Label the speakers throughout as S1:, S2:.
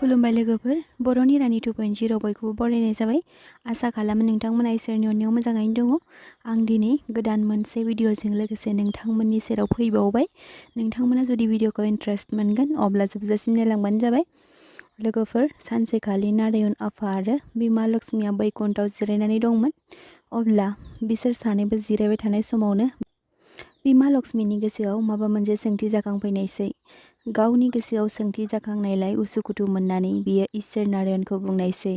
S1: खुलुमबाय लोगोफोर बर'नि रानि 2.0 बयखौबो बरायनाय जाबाय। आसा खालामो नोंथांमोना इसोरनि अननायाव मोजाङैनो दङ। आं दिनै गोदान मोनसे भिडिअजों लोगोसे नोंथांमोननि सेराव फैबावबाय। नोंथांमोना जुदि भिडिअखौ इन्ट्रेस्ट मोनगोन अब्ला जोबजासिम नायलांबानो जाबाय। लोगोफोर सानसेखालि नारायण आफा आरो बिमा लक्ष्मीया बैकुन्ठआव जिरायनानै दंमोन। अब्ला बिसोर सानैबो जिरायबाय थानाय समावनो बिमा लक्ष्मीनि गोसोआव माबा मोनसे सोंथि जाखांफैनायसै। गावनि गोसोआव सोंथि जाखांनायलाय उसुखुथु मोननानै बियो इसोर नारायणखौ बुंनायसै,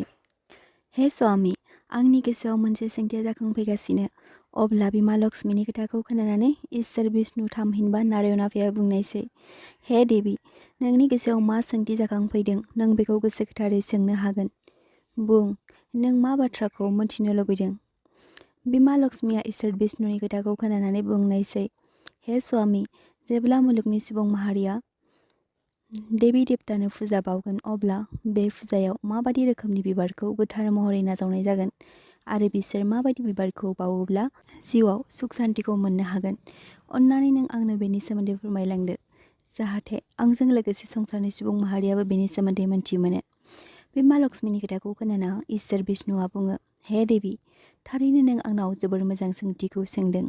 S1: हे स्वामी, आंनि गोसोआव मोनसे सोंथिया जाखांफैगासिनो। अब्ला बिमा लक्ष्मीनि खोथाखौ खोनानानै इसोर बिष्णु थामहिनबा नारायण आफाया बुंनायसै, हे देबि, नोंनि गोसोआव मा सोंथि जाखांफैदों नों बेखौ गोसो गोथारै सोंनो हागोन। बुं, नों मा बाथ्राखौ मिथिनो लुबैदों। बिमा लक्ष्मीया इसोर बिष्णुनि खोथाखौ खोनानानै बुंनायसै, हे स्वामी, जेब्ला मुलुगनि सुबुं माहारिया देवी देवतानो फुजा बावगोन अब्ला बे फुजायाव माबायदि रोखोमनि बिबारखौ गोथार महरै नाजावनाय जागोन आरो बिसोर माबायदि बिबारखौ बावोब्ला जिउआव सुख सान्तिखौ मोननो हागोन। अन्नानै नों आंनो बेनि सोमोन्दै फोरमायलांदो, जाहाथे आंजों लोगोसे संसारनि सुबुं माहारियाबो बेनि सोमोन्दै मोनथि मोनो। बिमा लक्ष्मीनि खोथाखौ खोनाना इसोर बिष्णुआ बुङो, हे देवी, थारैनो नों आंनाव जोबोर मोजां सोंथिखौ सोंदों।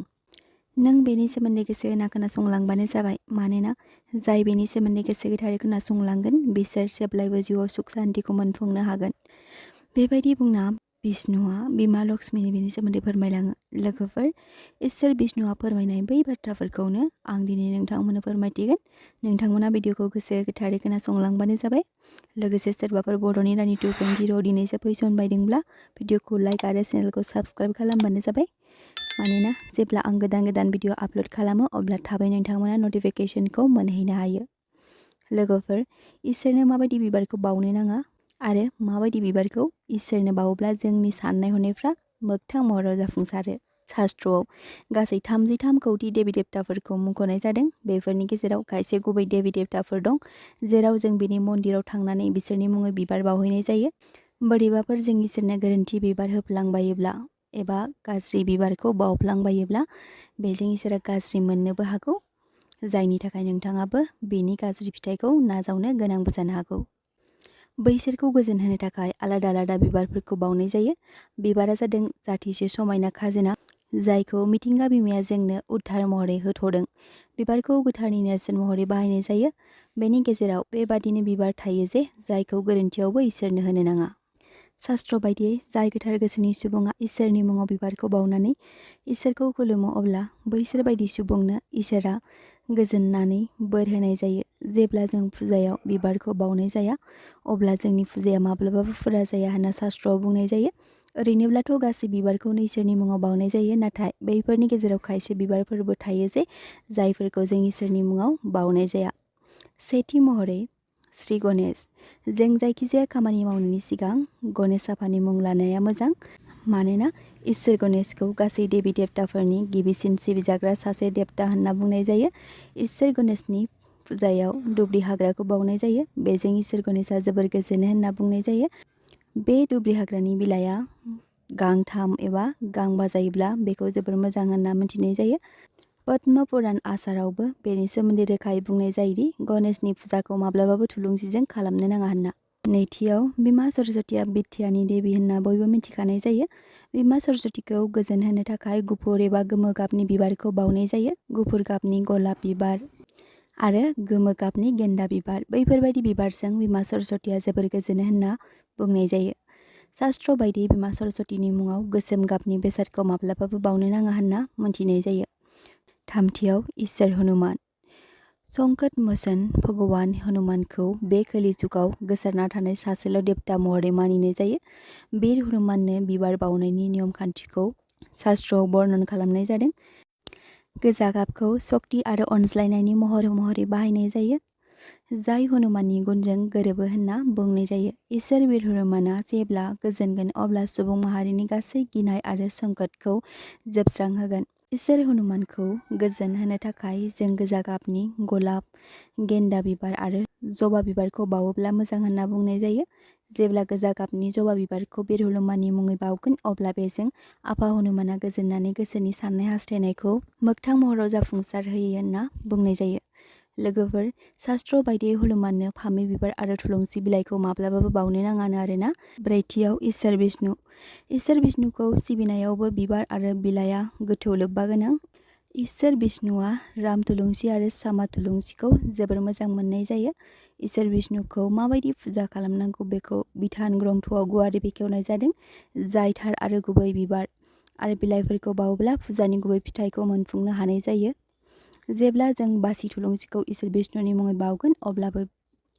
S1: नों बेनि सोमोन्दै गोसो होना खोनासंलांबानो जाबाय, मानोना जाय बेनि सोमोन्दै गोसो गोथारै खोनासंलांगोन बिसोर जेब्लायबो जिउआव सुख सान्तिखौ मोनफुंनो हागोन। बेबायदि बुंना बिष्णुआ बिमा लक्ष्मीनि बेनि सोमोन्दै फोरमायलाङो। लोगोफोर, इसोर बिष्णुआ फोरमायनाय बै बाथ्राफोरखौनो आं दिनै नोंथांमोननो फोरमायथिगोन। नोंथांमोना भिडिअखौ गोसो गोथारै खोनासंलांबानो जाबाय। लोगोसे सोरबाफोर बर'नि रानि 2.0 दिनैसो फैसनबायदोंब्ला भिडिअखौ लाइक आरो चेनेलखौ साबस्क्राइब खालामबानो जाबाय। मानोना जेब्ला आं गोदान गोदान भिडिअ आपलोड खालामो अब्ला थाबै नोंथांमोना नटिफिकेशनखौ मोनहैनो हायो। लोगोफोर, इसोरनो माबायदि बिबारखौ बावनो नाङा आरो माबायदि बिबारखौ इसोरनो बावोब्ला जोंनि साननाय हनायफ्रा मोगथां महराव जाफुंसारो। शास्त्रआव गासै 33 कौटि देवी देवताफोरखौ मुंख'नाय जादों। बेफोरनि गेजेराव खायसे गुबै देवी देवताफोर दं जेराव जों बिनि मन्दिराव थांनानै बिसोरनि मुङै बिबार बावहैनाय जायो। बोरैबाफोर जों इसोरनो गोरोन्थि बिबार होफ्लांबायोब्ला एबा गाज्रि बिबारखौ बावफ्लांबायोब्ला बेजों इसोरा गाज्रि मोननोबो हागौ, जायनि थाखाय नोंथाङाबो बेनि गाज्रि फिथाइखौ नाजावनो गोनांबो जानो हागौ। बैसोरखौ गोजोन होनो थाखाय आलादा आलादा बिबारफोरखौ बावनाय जायो। बिबारा जादों जाथिसे समायना खाजोना जायखौ मिथिंगा बिमाया जोंनो उद्धार महरै होथ'दों। बिबारखौ गोथारनि नेरसोन महरै बाहायनाय जायो। बेनि गेजेराव बेबादिनो बिबार थायो जे जायखौ गोरोन्थियावबो इसोरनो होनो नाङा। शास्त्र बायदियै जाय गोथार गोसोनि सुबुङा इसोरनि मुङाव बिबारखौ बावनानै इसोरखौ खुलुमो अब्ला बैसोर बायदि सुबुंनो इसोरा गोजोननानै बोर होनाय जायो। जेब्ला जों फुजायाव बिबारखौ बावनाय जाया अब्ला जोंनि फुजाया माब्लाबाबो फुरा जाया होनना शास्त्रआव बुंनाय जायो। ओरैनोब्लाथ' गासै बिबारखौनो इसोरनि मुङाव बावनाय जायो, नाथाय बैफोरनि गेजेराव खायसे बिबारफोरबो थायो जे जायफोरखौ जों इसोरनि मुङाव बावनाय जाया। सेथि महरै श्री गणेश। जों जायखिजाया खामानि मावनायनि सिगां गणेश आफानि मुं लानाया मोजां, मानोना इसोर गणेशखौ गासै देवी देवताफोरनि गिबिसिन सिबिजाग्रा सासे देवता होनना बुंनाय जायो। इसोर गणेशनि फुजायाव दुब्रि हाग्राखौ बावनाय जायो। बेजों इसोर गणेशआ जोबोर गोजोनो होनना बुंनाय जायो। बे दुब्रि हाग्रानि बिलाइआ गांथाम एबा गांबा जायोब्ला बेखौ जोबोर मोजां होनना मिथिनाय जायो। पद्म पुराण आसारावबो बेनि सोमोन्दै रोखायै बुंनाय जायोदि गणेशनि फुजाखौ माब्लाबाबो थुलुंसिजों खालामनो नाङा होनना। नैथियाव बिमा सरस्वतीया बिद्यानि देवी होनना बयबो मिथिखानाय जायो। बिमा सरस्वतीखौ गोजोन होनो थाखाय गुफुर एबा गोमो गाबनि बिबारखौ बावनाय जायो। गुफुर गाबनि गलाप बिबार आरो गोमो गाबनि गेन्दा बिबार, बैफोरबायदि बिबारजों बिमा सरस्वतीया जोबोर गोजोनो होनना बुंनाय जायो। शास्त्र बायदि बिमा सरस्वतीनि मुङाव गोसोम गाबनि बेसादखौ माब्लाबाबो बावनो नाङा होनना मोनथिनाय जायो। थामथियाव इसोर हनुमान। संकट मोचन भगवान हनुमानखौ बे कलि जुगाव गोसारना थानाय सासेल' देवता महरै मानिनाय जायो। बीर हनुमाननो बिबार बावनायनि नियम खान्थिखौ शास्त्रआव बर्णन खालामनाय जादों। गोजा गाबखौ सक्ति आरो अनज्लायनायनि महर महरै बाहायनाय जायो, जाय हनुमाननि गुनजों गोरोबो होनना बुंनाय जायो। इसोर बीर हनुमाना जेब्ला गोजोनगोन अब्ला सुबुं माहारिनि गासै गिनाय आरो संकटखौ जोबस्रांहोगोन। इसोर हनुमानखौ गोजोन होनो थाखाय जों गोजा गाबनि गलाप, गेन्दा बिबार आरो जबा बिबारखौ बावोब्ला मोजां होनना बुंनाय जायो। जेब्ला गोजा गाबनि जबा बिबारखौ बिरहलुमानि मुङै बावगोन अब्ला बेजों आफा हनुमाना गोजोननानै गोसोनि साननाय हास्थायनायखौ मोगथां महराव जाफुंसार होयो होनना बुंनाय जायो। लोगोफोर, शास्त्र बायदियै हनुमाननो फामे बिबार आरो थुलुंसि बिलाइखौ माब्लाबाबो बावनो नाङानो आरोना। ब्रैथियाव इसोर बिष्णु। इसोर बिष्णुखौ सिबिनायावबो बिबार आरो बिलाइआ गोथौ लोब्बा गोनां। इसोर बिष्णुआ राम थुलुंसि आरो सामा थुलुंसिखौ जोबोर मोजां मोननाय जायो। इसोर बिष्णुखौ माबायदि फुजा खालामनांगौ बेखौ बिधान ग्रन्थआव गुवारै बेखेवनाय जादों। जाय थार आरो गुबै बिबार आरो बिलाइफोरखौ बावोब्ला फुजानि गुबै फिथाइखौ मोनफुंनो हानाय जायो। जेब्ला जों बासि थुलुंसिखौ इसोर बिष्णुनि मुङै बावगोन अब्लाबो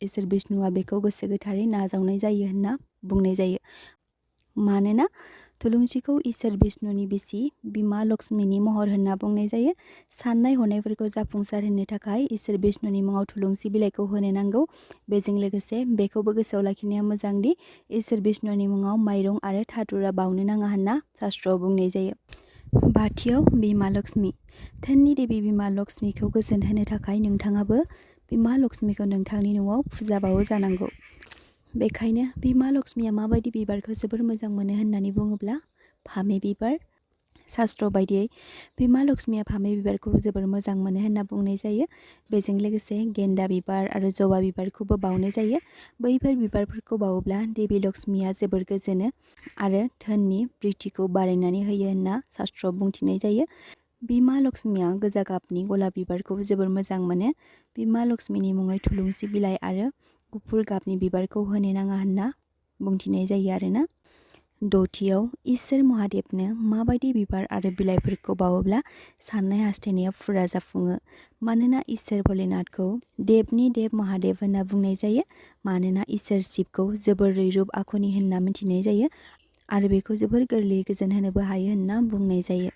S1: इसोर बिष्णुआ बेखौ गोसो गोथारै नाजावनाय जायो होनना बुंनाय जायो। मानोना थुलुंसिखौ इसोर बिष्णुनि बिसि बिमा लक्ष्मीनि महर होनना बुंनाय जायो। साननाय हनायफोरखौ जाफुंसार होनो थाखाय इसोर बिष्णुनि मुङाव थुलुंसि बिलाइखौ होनो नांगौ। बेजों लोगोसे बेखौबो गोसोआव लाखिनाया मोजांदि इसोर बिष्णुनि मुङाव माइरं आरो थाथुरा बावनो नाङा होनना शास्त्रआव बुंनाय जायो। बाथियाव बिमा लक्ष्मी। धोननि देबि बिमा लक्ष्मीखौ गोजोन होनो थाखाय नोंथाङाबो बिमा लक्ष्मीखौ नोंथांनि न'आव फुजा बावो जानांगौ। बेखायनो बिमा लक्ष्मीया माबायदि बिबारखौ जोबोर मोजां मोनो होननानै बुङोब्ला फामे बिबार। शास्त्र बायदियै बिमा लक्ष्मीया फामे बिबारखौ जोबोर मोजां मोनो होनना बुंनाय जायो। बेजों लोगोसे गेन्दा बिबार आरो जबा बिबारखौबो बावनाय जायो। बैफोर बिबारफोरखौ बावोब्ला देबि लक्ष्मीया जोबोर गोजोनो आरो धोननि बृद्धिखौ बारायनानै होयो होनना शास्त्रआव बुंथिनाय जायो। बिमा लक्ष्मीया गोजा गाबनि गलाब बिबारखौ जोबोर मोजां मोनो। बिमा लक्ष्मीनि मुङै थुलुंसि बिलाइ आरो गुफुर गाबनि बिबारखौ होनो नाङा होनना बुंथिनाय जायो आरोना। दथियाव इसोर महादेबनो माबायदि बिबार आरो बिलाइफोरखौ बावोब्ला साननाय हास्थायनाया फुरा जाफुङो। मानोना इसोर भोलेनाथखौ देबनि देब महादेब होनना बुंनाय जायो। मानोना इसोर शिबखौ जोबोर रैरुब आखुनि होनना मिथिनाय जायो आरो बेखौ जोबोर गोरलैयै गोजोन होनोबो हायो होनना बुंनाय जायो।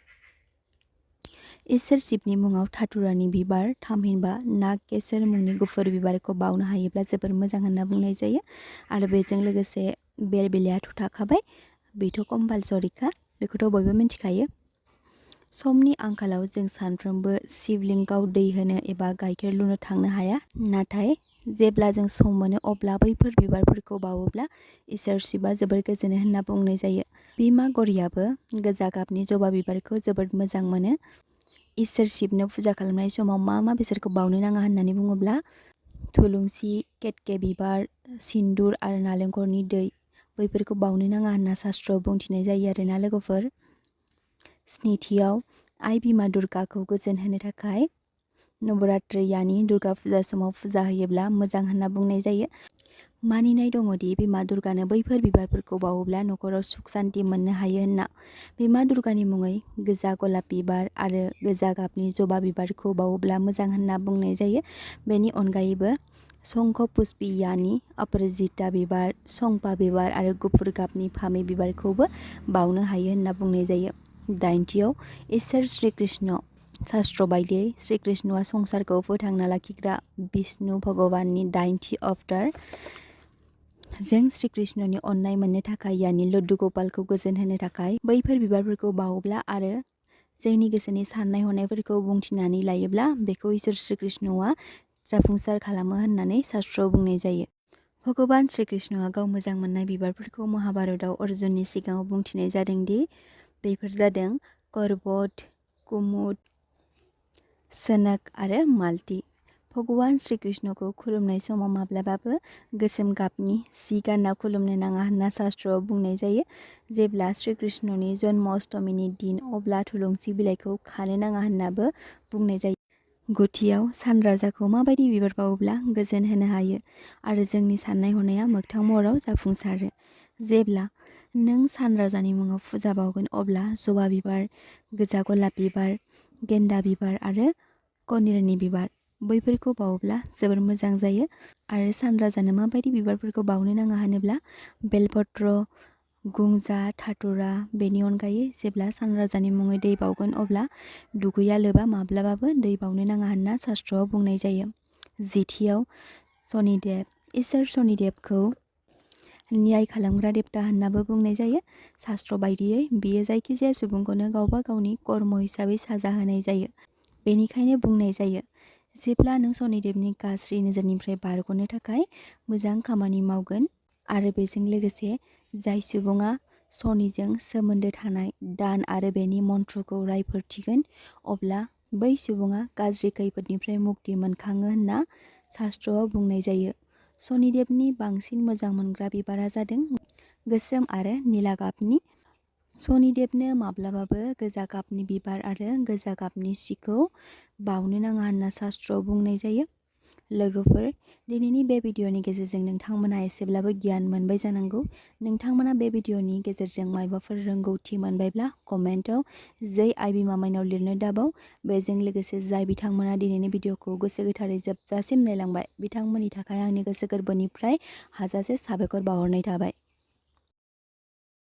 S1: इसोर शिबनि मुङाव थाथुरानि बिबार थामहिनबा नाग केसर मुंनि गुफुर बिबारखौ बावनो हायोब्ला जोबोर मोजां होनना बुंनाय जायो। आरो बेजों लोगोसे बेल बिलाइयाथ' थाखाबाय, बेथ' कम्पालसरिखा, बेखौथ' बयबो मिथिखायो। समनि आंखालाव जों सानफ्रोमबो शिवलिंगाव दै होनो एबा गाइखेर लुनो थांनो हाया। नाथाय जेब्ला जों सम मोनो अब्ला बैफोर बिबारफोरखौ बावोब्ला इसोर शिबआ जोबोर गोजोनो होनना बुंनाय जायो। बिमा गौरीयाबो गोजा गाबनि जबा बिबारखौ जोबोद मोजां मोनो। इसोर शिबनो फुजा खालामनाय समाव मा बेसादखौ बावनो नाङा होननानै बुङोब्ला थुलुंसि, केतके बिबार, सिन्दुर आरो नालेंखरनि दै बैफोरखौ बावनो नाङा होनना शास्त्रआव बुंथिनाय जायो आरोना लोगोफोर। स्निथियाव आइ बिमा दुर्गाखौ गोजोन होनो थाखाय नवरात्रि यानि दुर्गा फुजा समाव फुजा होयोब्ला मोजां होनना बुंनाय जायो। मानिनाय दङदि बिमा दुर्गानो बैफोर बिबारफोरखौ बावोब्ला न'खराव सुख सान्ति मोननो हायो होनना। बिमा दुर्गानि मुङै गोजा गलाब बिबार आरो गोजा गाबनि जबा बिबारखौ बावोब्ला मोजां होनना बुंनाय जायो। बेनि अनगायैबो शंख पुष्पी यानि अपराजिता बिबार, चंपा बिबार आरो गुफुर गाबनि फामे बिबारखौबो बावनो हायो होनना बुंनाय जायो। दाइनथियाव इसोर श्री कृष्ण। शास्त्र बायदियै श्री कृष्णआ संसारखौ फोथांना लाखिग्रा विष्णु भगवाननि दाइनथि अवतार। जों श्री कृष्णनि अननाय मोननो थाखाय यानि लड्डु गपालखौ गोजोन होनो थाखाय बैफोर बिबारफोरखौ बावोब्ला आरो जोंनि गोसोनि साननाय हनायफोरखौ बुंथिनानै लायोब्ला बेखौ इसोर श्री कृष्णआ जाफुंसार खालामो होननानै शास्त्रआव बुंनाय जायो। भगवान श्री कृष्णआ गाव मोजां मोननाय बिबारफोरखौ महाभारतआव अर्जुननि सिगाङाव बुंथिनाय जादोंदि बेफोर जादों कर्बत, कुमुद, सनक आरो मालती। भगवान श्री कृष्णखौ खुलुमनाय समाव माब्लाबाबो गोसोम गाबनि सि गानना खुलुमनो नाङा होनना शास्त्रआव बुंनाय जायो। जेब्ला श्री कृष्णनि जन्म अष्टमीनि दिन अब्ला थुलुंसि बिलाइखौ खानो नाङा होननाबो बुंनाय जायो। गुथियाव सान राजाखौ माबायदि बिबार बावोब्ला गोजोन होनो हायो आरो जोंनि साननाय हनाया मोगथां महराव जाफुंसारो। जेब्ला नों सान राजानि मुङाव फुजा बावगोन अब्ला जबा बिबार, गोजा गलाब बिबार, गेन्दा बिबार आरो कनिरनि बिबार बैफोरखौ बावोब्ला जोबोर मोजां जायो। आरो सान राजानो माबायदि बिबारफोरखौ बावनो नाङा होनोब्ला बेलपत्र, गुंजा, थाथुरा। बेनि अनगायै जेब्ला सान राजानि मुङै दै बावगोन अब्ला दुगैया लोबा माब्लाबाबो दै बावनो नाङा होनना शास्त्रआव बुंनाय जायो। जिथियाव शनिदेव। इसोर शनिदेवखौ न्याय खालामग्रा देबता होननाबो बुंनाय जायो। शास्त्र बायदियै बियो जायखिजाया सुबुंखौनो गावबा गावनि कर्म हिसाबै साजा होनाय जायो। बेनिखायनो बुंनाय जायो जेब्ला नों शनिदेबनि गाज्रि नोजोरनिफ्राय बारग'नो थाखाय मोजां खामानि मावगोन आरो बेजों लोगोसे जाय सुबुङा शनिजों सोमोन्दो थानाय दान आरो बेनि मन्त्रखौ रायफोरथिगोन अब्ला बै सुबुङा गाज्रि खैफोदनिफ्राय मुक्ति मोनखाङो होनना शास्त्रआव बुंनाय जायो। शनिदेबनि बांसिन मोजां मोनग्रा बिबारा जादों गोसोम आरो निला गाबनि। शनिदेबनो माब्लाबाबो गोजा गाबनि बिबार आरो गोजा गाबनि सिखौ बावनो नाङा होनना शास्त्रआव बुंनाय जायो। लोगोफोर, दिनैनि बे भिडिअनि गेजेरजों नोंथांमोना एसेब्लाबो गियान मोनबाय जानांगौ। नोंथांमोना बे भिडिअनि गेजेरजों मायबाफोर रोंगौथि मोनबायब्ला कमेन्टआव जै आइ बिमा माइनाव लिरनो दाबाव। बेजों लोगोसे जाय बिथांमोना दिनैनि भिडिअखौ गोसो गोथारै जोबजासिम नायलांबाय बिथांमोननि थाखाय आंनि गोसो गोरबोनिफ्राय हाजासे साबायखर बावहरनाय थाबाय।